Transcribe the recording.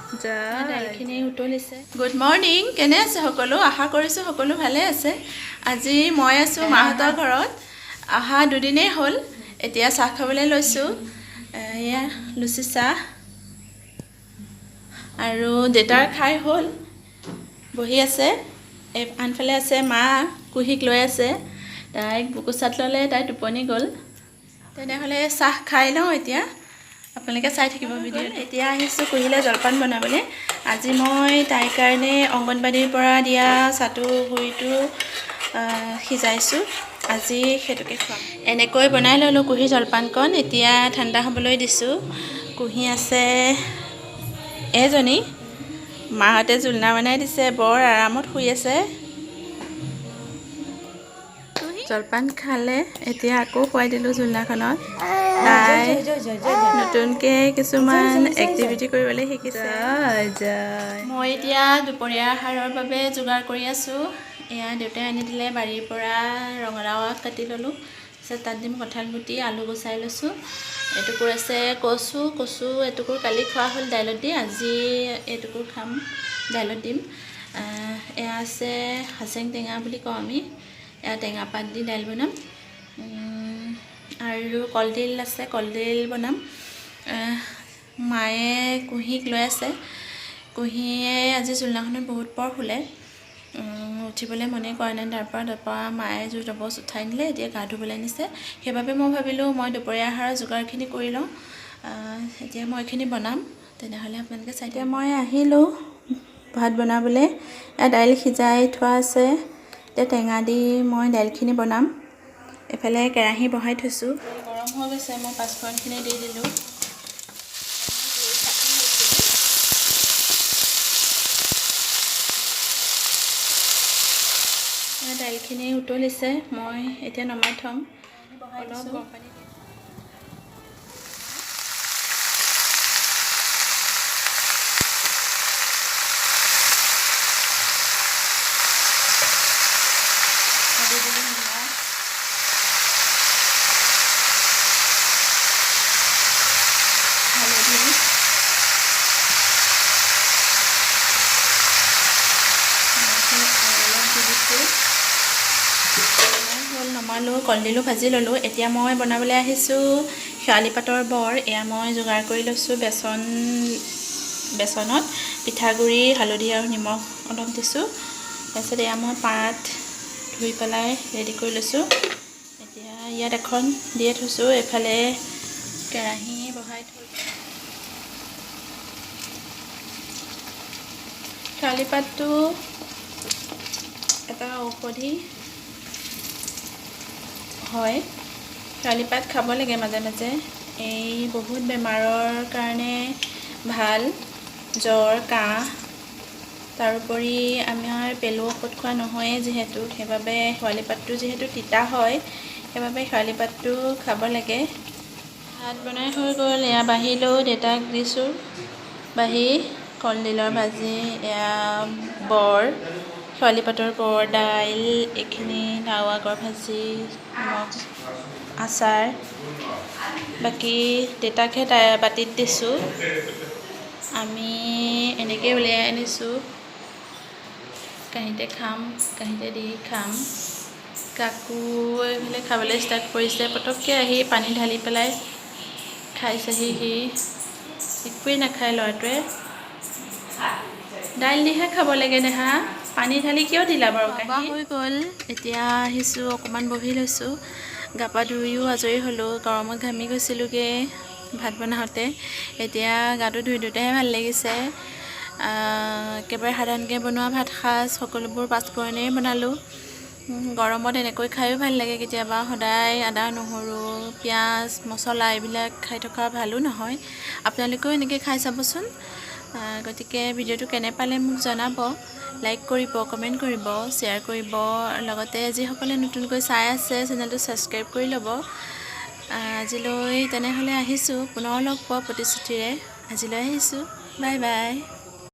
দাইলখিনি উতলিছে। Good morning, কেনে আছে সকলো? আশা কৰিছোঁ সকলো ভালে আছে। আজি মই আছোঁ মাহঁতৰ ঘৰত, অহা দুদিনেই হ'ল। এতিয়া চাহ খাবলৈ লৈছোঁ। এয়া লুচি চাহ আৰু দেউতাৰ খাই হ'ল, বহি আছে। এই আনফালে আছে মা, কুহিক লৈ আছে। তাইক বুকুচাত ল'লে, তাই টোপনি গ'ল। তেনেহ'লে চাহ খাই লওঁ এতিয়া, আপোনালোকে চাই থাকিব ভিডিঅ'। এতিয়া আহিছোঁ কুহিলৈ জলপান বনাবলৈ। আজি মই তাইৰ কাৰণে অংগনবাড়ীৰ পৰা দিয়া চাটু গুড়িটো সিজাইছোঁ, আজি সেইটোকে খুৱাম। এনেকৈ বনাই ল'লোঁ কুহি জলপানকণ। এতিয়া ঠাণ্ডা হ'বলৈ দিছোঁ। কুহি আছে এজনী, মাহঁতে জোলনা বনাই দিছে, বৰ আৰামত শুই আছে। জলপান খালে, এতিয়া আকৌ খুৱাই দিলোঁ জোলনাখনত। তাই নতুনকৈ কিছুমান এক্টিভিটি কৰিবলৈ শিকিছে। মই এতিয়া দুপৰীয়া আহাৰৰ বাবে যোগাৰ কৰি আছোঁ। এয়া দেউতাই আনি দিলে বাৰীৰ পৰা ৰঙালাও আগ কাটি ল'লোঁ, তাৰপিছত তাত দিম কঁঠাল গুটি, আলু গুচাই লৈছোঁ। এটুকুৰ আছে কচু, কচু এটুকুৰ কালি খোৱা হ'ল দাইলত দি, আজি এইটুকুৰ খাম, দাইলত দিম। এয়া আছে হাচেং টেঙা বুলি কওঁ আমি, এয়া টেঙা পাত দি দাইল বনাম। আৰু কলডিল আছে, কলডিল বনাম। মায়ে কুহিক লৈ আছে। কুহিয়ে আজি জোলনাখনত বহুত পৰ শুলে, উঠিবলৈ মনেই কৰা নাই। তাৰপৰা মায়ে জোৰ জবজ উঠাই নিলে, এতিয়া গা ধুবলৈ নিছে। সেইবাবে মই ভাবিলোঁ মই দুপৰীয়া আহাৰৰ যোগাৰখিনি কৰি লওঁ। এতিয়া মই এইখিনি বনাম, তেনেহ'লে আপোনালোকে চাই। এতিয়া মই আহিলোঁ ভাত বনাবলৈ। দাইল সিজাই থোৱা আছে, এতিয়া টেঙা দি মই দাইলখিনি বনাম। এইফালে কেৰাহী বহাই থৈছোঁ, গৰম হৈ গৈছে। মই পাঁচফোৰণখিনি দি দিলোঁ। দাইলখিনি উতলিছে, মই এতিয়া নমাই থ'ম। অলপ গৰম পানী দি দিলোঁ নিমখ, হালধি, অলপ দি দিছোঁ। হ'ল, নমালোঁ, কলডিলো ভাজি ল'লোঁ। এতিয়া মই বনাবলৈ আহিছোঁ শেৱালি পাতৰ বৰ। এয়া মই যোগাৰ কৰি লৈছোঁ। বেচনত পিঠাগুড়ি, হালধি আৰু নিমখ অলপ দিছোঁ। তাৰপিছত এয়া মই পাত ধুই পেলাই ৰেডি কৰি লৈছোঁ। এতিয়া ইয়াত এখন দিয়ে থৈছোঁ। এইফালে কেৰাহী বহাই থৈছোঁ। শেৱালি পাতটো এটা ঔষধি হয়, শেৱালি পাত খাব লাগে মাজে মাজে। এই বহুত বেমাৰৰ কাৰণে ভাল, জ্বৰ, কাহ। তাৰোপৰি আমাৰ পেলু ঔষধ খোৱা নহয়েই যিহেতু, সেইবাবে শেৱালি পাতটো যিহেতু তিতা হয়, সেইবাবে শেৱালি পাতটো খাব লাগে। ভাত বনাই হৈ গ'ল। এয়া বাঢ়িলোঁ, দেউতাক দিছোঁ বাঢ়ি কলডিলৰ ভাজি, এয়া বৰ, শেৱালি পাতৰ বৰ, দাইল, এইখিনি লাও আগৰ ভাজি, নিমখ, আচাৰ। বাকী দেউতাকহে তাই বাতিত দিছোঁ, আমি এনেকৈ উলিয়াই আনিছোঁ। কাঁহীতে খাম, কাঁহীতে দি খাম। কাকু এইফালে খাবলৈ ষ্টাৰ্ট কৰিছে, পটককৈ আহি পানী ঢালি পেলাই খাইছেহি। সি একোৱেই নাখায় ল'ৰাটোৱে, দাইল দিহে খাব লাগে দেহা, পানী ঢালি কিয় দিলা বাৰু? হৈ গ'ল, এতিয়া আহিছোঁ, অকণমান বহি লৈছোঁ। গা পা ধুইও আজৰি হ'লোঁ, গৰমত ঘামি গৈছিলোঁগৈ ভাত বনাওঁতে। এতিয়া গাটো ধুই দিওঁতেহে ভাল লাগিছে। একেবাৰে সাধাৰণকৈ বনোৱা ভাত সাজ, সকলোবোৰ পাঁচফোৰণেই বনালোঁ। গৰমত এনেকৈ খায়ো ভাল লাগে কেতিয়াবা, সদায় আদা নহৰু পিঁয়াজ মছলা এইবিলাক খাই থকা ভালো নহয়। আপোনালোকেও এনেকৈ খাই চাবচোন। গতিকে ভিডিঅ'টো কেনে পালে মোক জনাব, লাইক কৰিব, কমেণ্ট কৰিব, শ্বেয়াৰ কৰিব। লগতে যিসকলে নতুনকৈ চাই আছে চেনেলটো ছাবস্ক্ৰাইব কৰি ল'ব। আজিলৈ তেনেহ'লে আহিছোঁ, পুনৰ লগ পোৱা প্ৰতিশ্ৰুতিৰে আজিলৈ আহিছোঁ। Bye bye.